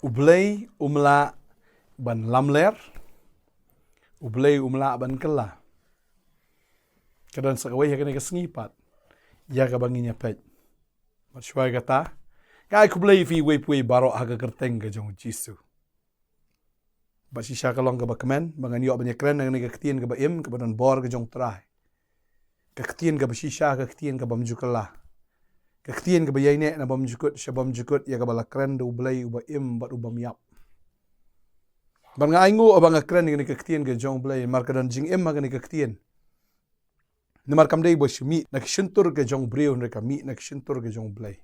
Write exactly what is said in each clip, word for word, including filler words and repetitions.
U Blei um lah ban lamler, U Blei um lah ban kylla. Ka don sa kawei ha kane ka sngi pat ïa kaba ngin ïa peit. Bad shuwa kata, nga ai khublei ïa phi uwei pa uwei baroh ha ka kyrteng ka jong U Jisu. Bad shisha ka long kaba kmen ba ngan ïoh ban ïakren na kane ka ktien kaba im, kaba don bor ka jong U Trai. Ka ktien kaba shisha, ka ktien ka bymjukut la. Ka ktien kaba ïaineh na bymjukut sha bymjukut ïa kaba la kren da U Blei uba im bad u bym ïap. Bad nga ainguh ba nga kren ïa kane ka ktien ka jong U Blei namar ka don jingim ha kane ka ktien. Namar kam dei ba shu mih na ka shyntur ka jong u briew, hynrei ka mih na ka shyntur ka jong U Blei.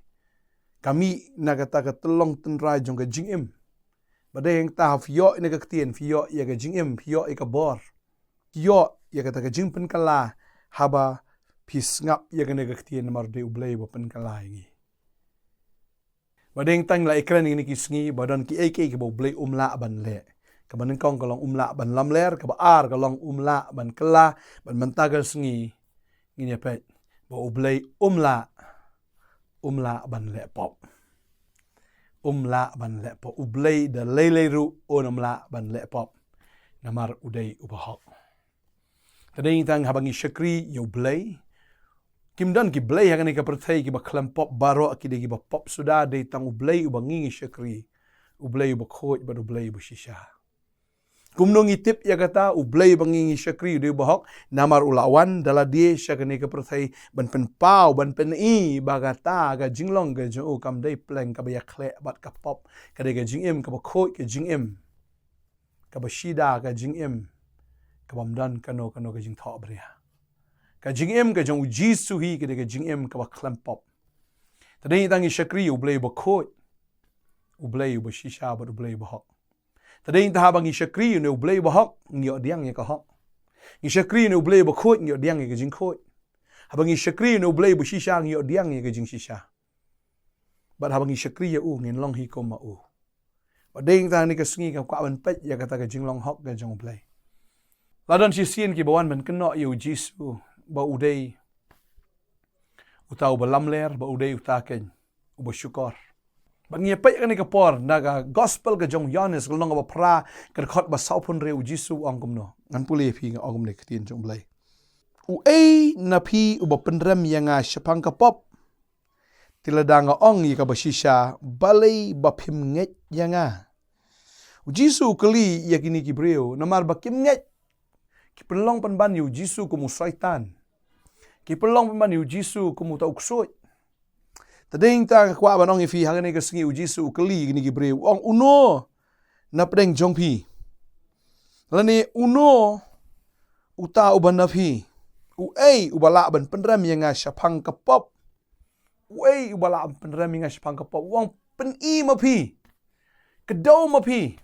Ka mih na kata ka tyllong tynrai jong ka jingim. Bad dei hangta ha phi ïoh ïa ka ktien, phi ïoh ïa ka jingim, phi ïoh ïa ka bor, phi ïoh ïa kata ka jingpynkylla haba phi sngap ïa kane ka ktien, namar dei U Blei ba pynkylla ïa ngi. Ba dei tang la ïakren ïa kine ki sngi ba don kiei kiei kiba U Blei um lah ban leh. Kaba nyngkong ka long um lah ban lamler, kaba ar ka long um lah ban kylla. Bad mynta ka sngi ngin ïa peit ba U Blei um lah, um lah ban leh pop. Um lah ban leh pop. U Blei da lei lei ruh un ym lah ban leh pop, namar u dei uba hok. Te dei tang haba ngi shakri ïa U Blei. Kim don ki blei ha kane ka pyrthei kiba khlem pop, baroh ki dei kiba pop suda, dei tang U Blei uba ngi ngi shakri, U Blei uba khuid bad U Blei uba shisha. Kumno ngi tip ïa kata? U Blei uba ngi ngi shakri u dei uba hok, namar u la wan da lade sha kane ka pyrthei ban pynpaw, ban pyni ba kata ka jinglong ka jong u kam dei pleng kaba ïakhleh bad ka pop, ka dei ka jingim kaba khuid, ka jingim kaba shida, ka jingim kaba ym don kano kano ka jingthohbria. Ka jingim ka jong U Jisu hi ka dei ka jingim kaba khlem pop. Te dei tang ngi shakri ïa U Blei uba khuid, U Blei uba shisha bad U Blei uba hok. Te dei tang haba ngi shakri ïa une U Blei uba hok, ngi ïoh pdiang ïa ka hok. Ngi shakri ïa une U Blei uba khuid, ngi ïoh pdiang ïa ka jingkhuid. Haba ngi shakri ïa une U Blei uba shisha, ngi ïoh pdiang ïa ka jingshisha. Bad haba ngi shakri ïa u, ngin long hi kum ma u. Bad dei tang kane ka sngi nga kwah ban peit ïa kata ka jinglong hok ka jong U Blei. La don shisien kiba wan ban kynnoh ïa U Jisu ba u dei uta uba lamler, ba u dei uta keiñ uba shukor. Bad ngi ïa peit kane ka por na ka gospel ka jong u Ïoannis, ka lynnong kaba phra, ka dkhot ba sawphew hynriew, U Jisu u ong kumno. Ngan pule ïa phi, nga ong kumne ka ktien jong U Blei. Uei na phi uba pynrem ïa nga shaphang ka pop? Te lada nga ong ïa kaba shisha, balei ba phim ngeit ïa nga? U Jisu u kylli ïa kine ki briew namar ba kim ngeit. Ki pynlong pynban ïa U Jisu kum u Soitan. Ki pynlong pynban ïa U Jisu kum uta u ksuid. Te dei tang nga kwah ban ong ïa phi, ha kane ka sngi U Jisu u kylli ïa kine ki briew, u ong, uno na pdeng jong phi, lane uno uta uba na phi, uei uba lah ban pynrem ïa nga shaphang ka pop? Uei uba lah ban pynrem ïa nga shaphang ka pop? U ong, pyni ma phi, kdew ma phi,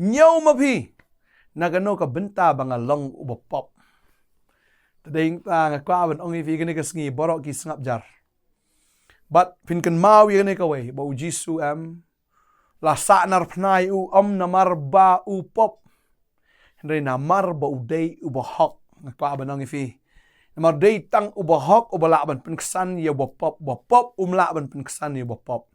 ñiew ma phi na kano ka bynta ba nga long uba pop. Te dei tang nga kwah ban ong ïa phi, kane ka sngi baroh ki sngap jar. Bad phin kynmaw ïa kane kawei, ba U Jisu em la sahnarphna ïa u, ym namar ba u pop, hynrei namar ba u dei uba hok. Nga kwah ban ong ïa phi, namar dei tang uba hok uba lah ban pynksan ïa uba pop, uba pop um lah ban pynksan ïa uba pop.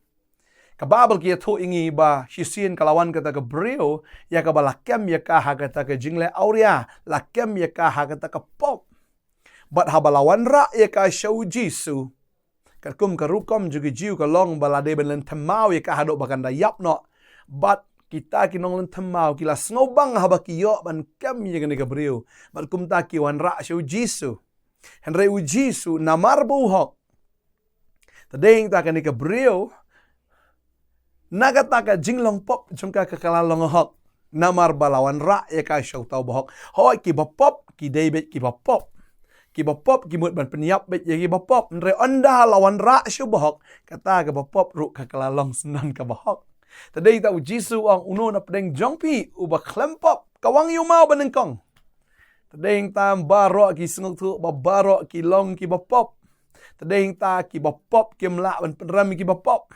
Ka Baibl ka ïathuh ïa ngi ba shisien ka la wan kata ka briew ïa kaba la kem ïa ka ha kata ka jingleh awria, la kem ïa ka ha kata ka pop. Bad haba la wanrah ïa ka sha U Jisu, katkum ka rukom jong ki Jiw ka long ba la dei ban lynthem maw ïa ka haduh ba kan da ïap noh. Bad kita ki nonglynthem maw ki la sngewbang haba ki ïoh ban kem ïa kane ka briew. Bad kumta ki wanrah sha U Jisu. Hynrei U Jisu namar ba u hok, te dei tang kane ka briew, na kata ka jinglong pop jong ka, ka la long hok, namar ba la wanrah ïa ka sha uta uba hok. Hooid, kiba pop ki dei beit kiba pop. Kiba pop ki mut ban pynïap beit ïa kiba pop. Hynrei ynda la wanrah sha uba hok, kata kaba pop ruh ka, ka la long syndon kaba hok. Te dei tang U Jisu u ong, uno na pdeng jong phi uba khlem pop, ka wan ïa u maw ba nyngkong? Te dei tang baroh ki sngewthuh ba baroh ki long kiba pop. Te dei tang kiba pop kim lah ban pynrem ïa kiba pop.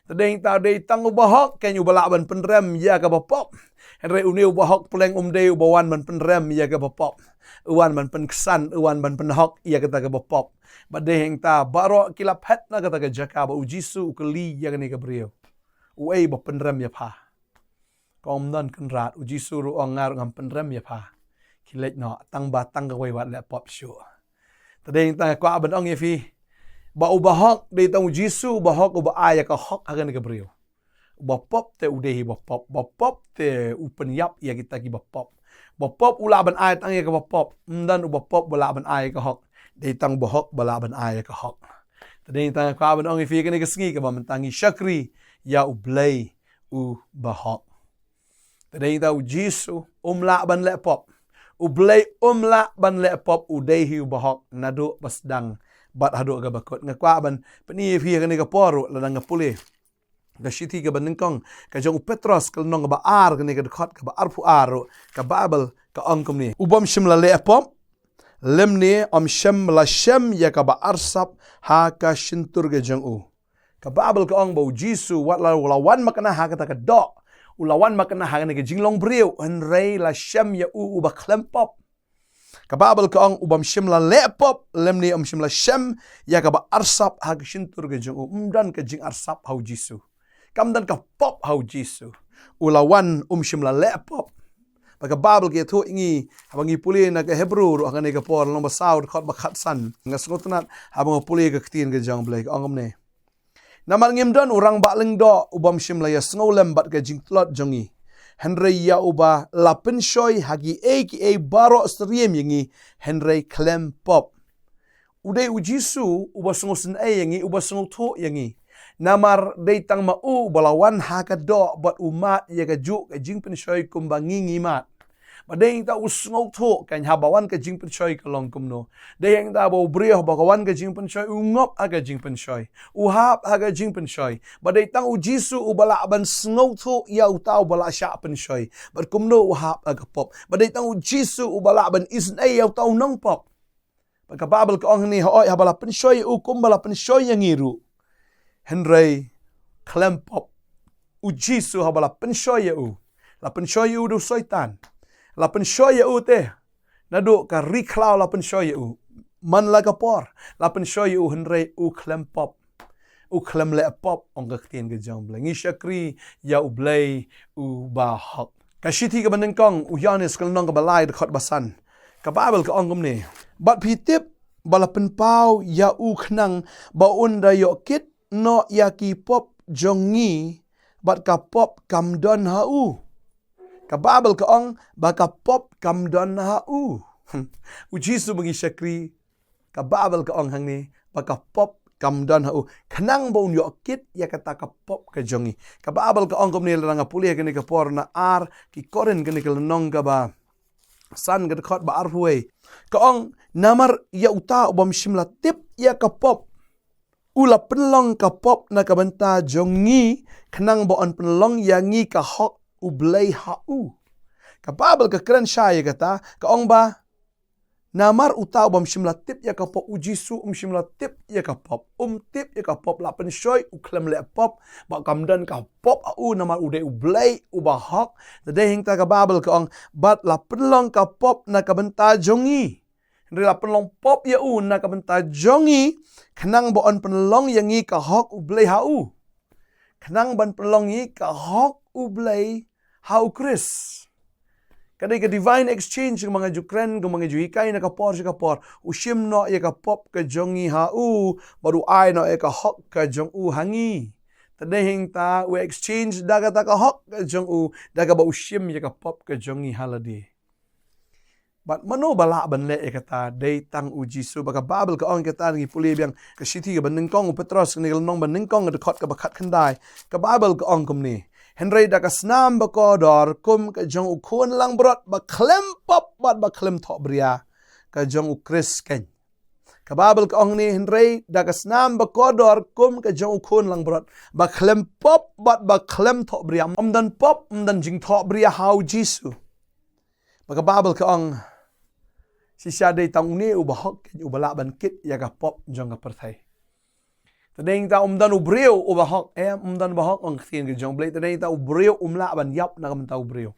Te dei tang, dei tang uba hok keiñ uba lah ban pynrem ïa kaba pop. Hynrei une uba hok pleng um dei uba wan ban pynrem ïa kaba pop. U wan ban pynksan, u wan ban pynhok ïa kata kaba pop. Bad dei tang baroh ki la phet na kata ka jaka ba U Jisu u kylli ïa kane ka briew. uei ba pynrem ïa pha. Ka ong ym don Kynrad, u Jisu ruh ong nga ruh ngam pynrem ïa pha. Khie leit noh, tang ba tang kawei wat leh pop shuh. Te dei tang kwah ban ong ïa phi. Ba u bahok, dei tang u Jisu, u bahok, u ba ai ïa ka hok ha kane ka briew. U bapop te u dei hi u bapop. Bapop te u pynïap ïa kita ki bapop. Bapop u lah ban ai tang ïa ka bapop. Ym don u bapop ba lah ban ai ïa ka hok. Dei tang u bahok ba lah ban ai ïa ka hok. Te dei tang kwah ban ong ïa phi kane ka sngi kaba mynta ngi shakri ïa u Blei u bahok. Te dei tang u Jisu um lah ban leh pop. U Blei um lah ban leh pop, u dei hi u bahok naduh ba sdang bad haduh kaba kut. Nga kwah ban pyni ïa phi kane ka por ruh lada nga pule ka shithi kaba nyngkong ka jong u Petros ka lynnong kaba ar, kane ka dkhot kaba arphew ar ruh ka Baibl ka ong kumne. U bym shym la leh pop lymne um shym la shem ïa kaba arsap ha ka shyntur ka jong u. Ka Baibl ka ong ba u Jisu wat la u la wan makna ha kata ka doh, u la wan makna ha kane ka jinglong briew, hynrei la shem ïa u u ba khlem pop. Ka Baibl ka ong u bym shym la leh pop lymne um shym la shem ïa kaba arsap ha ka shyntur ka jong u. Ym don ka jingarsap ha u Jisu. Kam don ka pop ha u Jisu. U la wan um shym la leh pop. Ba ka Baibl ka ïathuh ïa ngi haba ngi pule na ka Hebru ruh ha kane ka por lynnong ba saw dkhot ba khatsan. Nga sngewtynnat haba nga pule ka ktien ka jong u Blei ka ong kumne. Namar ngim don u rangbah lyngdoh u bym shym la ïasngewlem bad ka jingtlot jong ngi, hynrei ïa u ba la pynshoi ha kiei kiei baroh syriem ïa ngi, hynrei khlem pop. U dei u Jisu u ba sngewsynei ïa ngi, u ba sngewthuh ïa ngi. Namar dei tang ma u u ba la wan ha ka doh bad u mad ïa kajuh ka jingpynshoi kumba ngi ngi mad. Ba dei tang u sngewthuh kan haba wan ka jingpynshoi ka long kumno. Dei tang ba u briew haba ka wan ka jingpynshoi u ngop ha ka jingpynshoi, u hap ha ka jingpynshoi. Ba dei tang u Jisu u ba lah ban sngewthuh ïa uta u ba la shah pynshoi bad kumno u hap ha ka pop. Ba dei tang u Jisu u ba lah ban isynei ïa uta u nongpop. Ba ka Baibl ka ong hangne, hooid, haba la pynshoi ïa u kumba la pynshoi ïa ngi ruh, hynrei khlem pop. U Jisu haba la pynshoi ïa u, la pynshoi ïa u da u Soitan. La pynshoi ïa u te naduh ka ri khlaw la pynshoi ïa u. Man la ka por la pynshoi ïa u, hynrei u khlem pop. U khlem leh pop, ong ka ktien ka jong u Blei. Ngi shakri ïa u Blei u ba hok. Ka shithi kaba nyngkong u Ïoannis ka lynnong kaba lai dkhot ba san. Ka Baibl ka ong kumne. Bad phi tip ba la pynpaw ïa u khnang ba un da ïoh kit noh ïa ki pop jong ngi, bad ka pop kam don ha u. Ka Baibl ka ong ba ka pop kam don ha u. U Jisu ba ngi shakri, ka Baibl ka ong hangne ba ka pop kam don ha u, khnang ba un ïoh kit ïa kata ka pop ka jong ngi. Ka Baibl ka ong kumne, lada nga pule kane ka por na ar ki Korinth kane ka lynnong kaba san ka dkhot ba arphew wei. Ka ong, namar ïa uta u bym shym la tip ïa ka pop, u la pynlong ka pop na ka bynta jong ngi, khnang ba un pynlong ïa ngi ka hok u Blei ha u. Ka Baibl ka kren shai ïa kata, ka ong ba namar uta u bym shym la tip ïa ka pop, u Jisu um shym la tip ïa ka pop, um tip ïa ka pop, la pynshoi u khlem leh pop, ba kam don ka pop ha u namar u dei u Blei u ba hok. Te dei hangta ka Baibl ka ong, bad la pynlong ka pop na ka bynta jong ngi. Hynrei la pynlong pop ïa u na ka bynta jong ngi, khnang ba un pynlong ïa ngi ka hok u Blei ha u. Khnang ban pynlong ïa ngi ka hok u Blei ha u Khrist. Ka dei ka divine exchange kumba nga ju kren, kumba nga ju hikai na ka por sha ka por. U shim noh ïa ka pop ka jong ngi ha u, bad u ai noh ïa ka hok ka jong u ha ngi. Te dei hangta u exchange da kata ka hok ka jong u, da kaba u shim ïa ka pop ka jong ngi ha lade. Bad mano ba lah ban leh ïa kata? Dei tang u Jisu. Ba ka Baibl ka ong ïa kata, ngi pule biang ka shithi kaba nyngkong u Petros, kane ka lynnong ba nyngkong, ka dkhot kaba khatkhyndai. Ka Baibl ka ong kumne. Hynrei da ka snam ba kordor kum ka jong u khun langbrot ba khlem pop bad ba khlem thohbria, ka jong u Khrist keiñ. Ka Baibl ka ong ne, hynrei da ka snam ba kordor kum ka jong u khun langbrot ba khlem pop bad ba khlem thohbria. Ym don pop, ym don jingthohbria ha u Jisu. Ba ka Baibl ka ong, shisha dei tang une u ba hok keiñ u ba lah ban kit ïa ka pop jong ka pyrthei. Te dei tang um don u briew u ba hok, eh, um don ba hok, ong ka ktien ka jong u Blei. Te dei tang u briew um lah ban ïap na ka bynta u briew.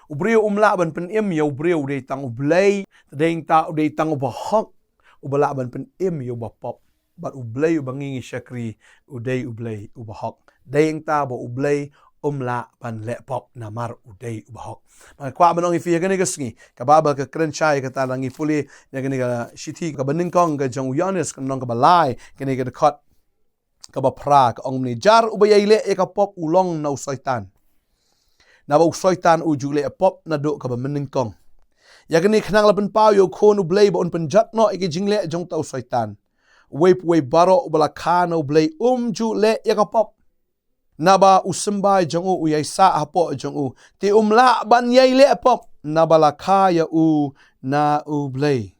U briew um lah ban pynim ïa u briew, dei tang u Blei. Te dei tang, dei tang u ba hok u ba lah ban pynim ïa u ba pop. bad U Blei uba ngi ngi shakri u dei U Blei uba hok. Dei hangta ba U Blei um lah ban leh pop namar u dei uba hok. Nga kwah ban ong ïa phi ha kane ka sngi, ka Baibl ka kren shai kata, ngi pule ïa kane ka shithi kaba nyngkong ka jong u Ïoannis, ka lynnong kaba lai, kane ka dkhot kaba phra, ka ong kumne: Jar uba ïai leh ïa ka pop u long na u Soitan, naba u Soitan u ju leh pop naduh kaba mynnyngkong. Ïa kane khnang la pynpaw ïa u Khun U Blei ba un pynjot noh ïa ki jingleh jong uta u Soitan. Uwei pa uwei baroh uba la kha na U Blei um ju leh ïa ka pop, naba u symbai jong u u ïai sah hapoh jong u. Te um lah ban ïai leh pop naba la kha ïa u na U Blei.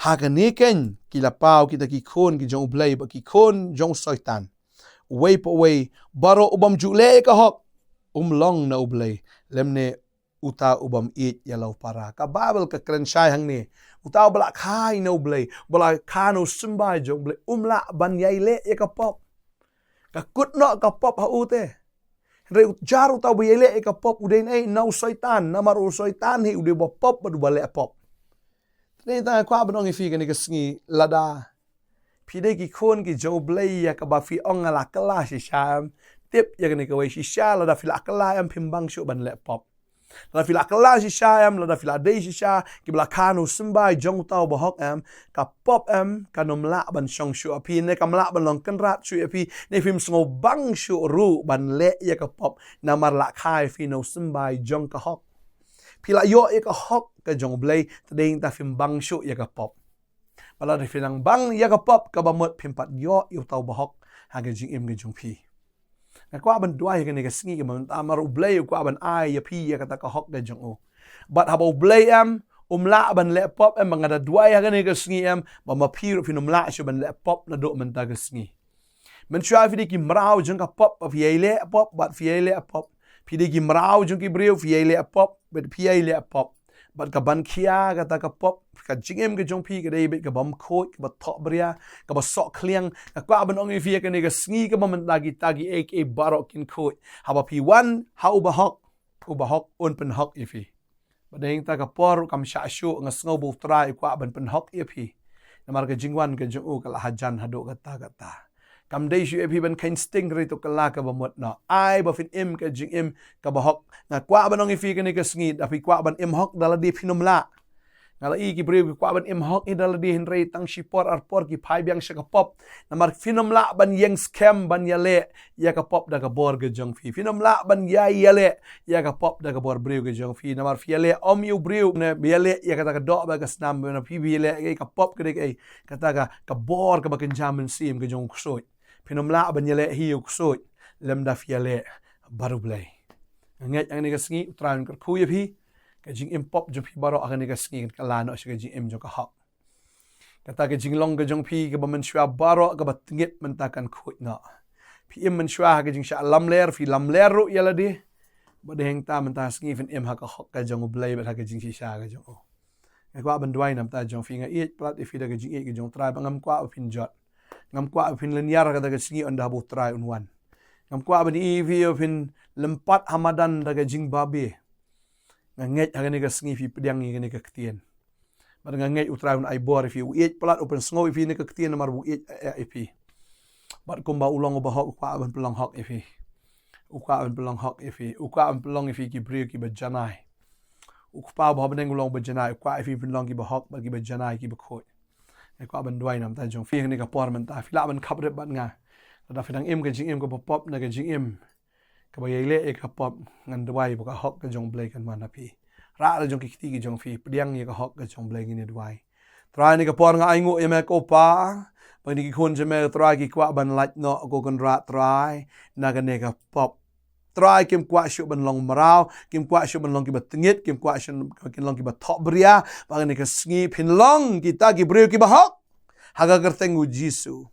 Ha kane keiñ ki la paw kita ki khun ki jong U Blei bad ki khun jong u Soitan. Uwei pa uwei baroh u bym ju leh ïa ka hok um long na U Blei, lymne uta u bym ïeit ïa la u para. Ka Baibl ka kren shai hangne, uta uba la kha na U Blei, uba la kha na u symbai jong U Blei, um lah ban ïai leh ïa ka pop. Ka kut noh ka pop ha u te. Hynrei jar uta uba ïai leh ïa ka pop u dei na u Soitan, namar u Soitan hi u dei uba pop bad uba leh pop. Te nga kwah ban ong ïa phi kane ka sngi, lada phi dei ki khun ki jong U Blei, ïa kaba phi ong nga la kylla shisha em, tip ïa kane kawei: shisha lada phi la kylla em phim bang shuh ban leh pop. Lada phi la kylla shisha em, lada phi la dei shisha kiba la kha na u symbai jong uta uba hok em, ka pop em kan ym lah ban shong shuh ïa phi, ne kam lah ban long kynrad shuh ïa phi, ne phim sngewbang shuh ruh ban leh ïa ka pop, namar la kha ïa phi na u symbai jong ka hok. Phi la ïoh ïa ka hok ka jong U Blei, te dei hangta phim bang shuh ïa ka pop. Bad lada phi nang bang ïa ka pop, kaba mut phim pat ïoh ïa uta uba hok ha ka jingim ka jong phi. Nga kwah ban duwai ha kane ka sngi kaba mynta namar U Blei u kwah ban ai ïa phi ïa kata ka hok ka jong u. Bad haba U Blei em um lah ban leh pop em, ba nga da duwai ha kane ka sngi em ba ma phi ruh phin ym lah shuh ban leh pop naduh mynta ka sngi. Mynshuwa phi dei ki mraw jong ka pop, ba phi ïai leh pop bad phi ïai leh pop. Phi dei ki mraw jong ki briew, phi ïai leh pop bad phi ïai leh pop. Bad ka ban khia kata ka pop, ka jingim ka jong phi ka dei beit kaba ym khuid, kaba thohbria, kaba sohkhliang. Nga kwah ban ong ïa phi ha kane ka sngi kaba mynta kita kiei kiei baroh kin khuid. Haba phi wan ha uba hok, uba hok un pynhok ïa phi. Bad hangta ka por ruh kam shah shuh, nga sngew ba U Trai u kwah ban pynhok ïa phi. Namar ka jingwan ka jong u ka la hajan haduh katta katta. Kam dei shuh ïa phi ban kheiñ sting, hynrei to kylla kaba mut noh. Ai ba phin im ka jingim kaba hok. Nga kwah ban ong ïa phi kane ka sngi, da phi kwah ban im hok da lade phin ym lah. Nga la ïohi ki briew ki kwah ban im hok hi da lade, hynrei tang shipor arpor ki phai biang sha ka pop. Namar phin ym lah ban ïeng skhem ban ïaleh ïa ka pop da ka bor ka jong phi. Phin ym lah ban ïai ïaleh ïa ka pop da ka bor briew ka jong phi. Namar phi ïaleh ym ïa u briew, ne phi ïaleh ïa kata ka doh bad ka snam, ne phi ïaleh ïa ka pop, ka dei kaei? Kata ka, ka bor kaba kynja mynsiem ka jong u ksuid. Phin ym lah ban ïaleh hi ïa u ksuid lymda phi ïaleh bad U Blei. Nga ngeit ha kane ka sngi U Trai un kyrkhu ïa phi. Ka jingim pop jong phi baroh ha kane ka sngi kan kylla noh sha ka jingim jong ka hok. Kata ka jinglong ka jong phi kaba mynshuwa baroh kaba tngit mynta kan khuid noh. Phi im mynshuwa ha ka jingshah lamler, phi lamler ruh ïa lade. Bad hangta mynta ka sngi phin im ha ka hok ka jong U Blei bad ha ka jingshisha ka jong u. Nga kwah ban duwai namar ta jong phi, nga ïeit palat ïa phi da ka jingïeit ka jong U Trai, ba ngam kwah ba phin jot. Ngam kwah ba phin lynñiar ha kata ka sngi ynda haba U Trai un wan. Ngam kwah ban ïohi ïa phi ba phin lympat ha madan da ka jingbabe. Nga ngeit ha kane ka sngi phi pdiang ïa kane ka ktien. Bad nga ngeit U Trai un ai bor ïa phi, u ïeit palat, u pynsngew ïa phi ïa kane ka ktien namar u ïeit, eh, eh, ïa phi. Bad kumba u long uba hok, u kwah ban pynlong hok ïa phi. U kwah ban pynlong hok ïa phi. U kwah ban pynlong ïa phi ki briew kiba janai. U Kpa uba ha bneng u long uba janai, u kwah ïa phi phin long kiba hok bad kiba janai, kiba khuid. Nga kwah ban duwai namar ta jong phi ha kane ka por mynta. Phi lah ban khapdep bad nga. Lada phi dang im ka jingim kaba pop, na ka jingim kaba ïai leh ïa ka pop, ngan duwai ba ka hok ka jong U Blei kan wan ha phi. Rah la jong ki kti ki jong phi, pdiang ïa ka hok ka jong U Blei, ngin ïa duwai. Trai, ha kane ka por nga ainguh ïa me ko Pa, ba kine ki khun jong me Trai ki kwah ban lait noh ko Kynrad Trai na kane ka pop. Trai, kim kwah shuh ban long mraw, kim kwah shuh ban long kiba tngit, kim kwah shuh kin long kiba thohbria. Ba ha kane ka sngi phin long kita ki briew kiba hok ha ka kyrteng U Jisu.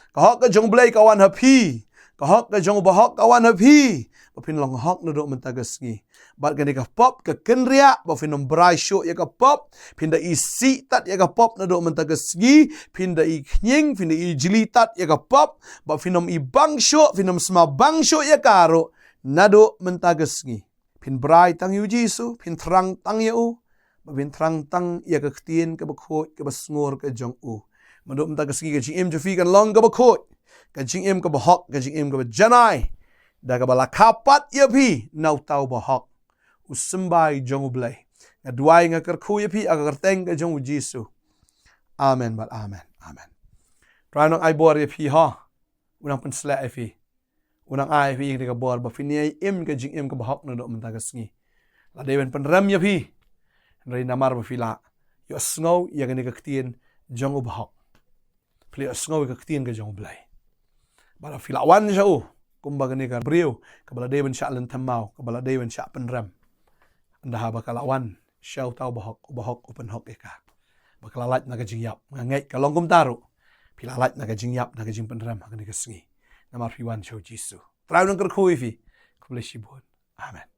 Ka hok ka jong U Blei ka wan ha phi. Ka hok ka jong u bahok ka wan ha phi. Ba phin long hok naduh mynta ka sngi. Bad kane ka pop ka kynriah ba phin ym brai shuh ïa ka pop. Phin da isih tat ïa ka pop naduh mynta ka sngi. Phin da ikhñiang, phin da ijli tat ïa ka pop. Ba phin ym ibang shuh, phin ym sma bang shuh ïa ka ruh naduh mynta ka sngi. Phin brai tang ïa U Jisu, phin thrang tang ïa u, ba phin thrang tang ïa ka ktien kaba khuid kaba sngur ka jong u. Naduh mynta ka sngi ka jingim jong phi kan long kaba khuid, ka jingim kaba hok, ka jingim kaba janai, da kaba la kha pat ïa phi na uta uba hok, u symbai jong U Blei. Nga duwai, nga kyrkhu ïa phi ha ka kyrteng ka jong U Jisu. Amen bad amen. Amen. Trai u nang ai bor ïa phi, ha. U nang pynshlur ïa phi. U nang ai ïa phi ïa kane ka bor ba phin ïai im ka jingim kaba hok naduh mynta ka sngi. La dei ban pynrem ïa phi, hynrei namar ba phi la ïohsngew ïa kane ka ktien jong uba hok. Phi la ïohsngew ïa ka ktien ka jong U Blei. Bad phi la wan sha u kumba kane ka briew kaba la dei ban shah lynthem maw, kaba la dei ban shah pynrem. Ynda haba ka la wan sha uta uba hok, uba hok u pynhok ïa ka. Ba ka la lait na ka jingïap. Nga ngeit ka long kumta ruh. Phi la lait na ka jingïap, na ka jingpynrem ha kane ka sngi, namar phi wan sha U Jisu. Trai u nang kyrkhu ïa phi. Khublei shibun. Amen.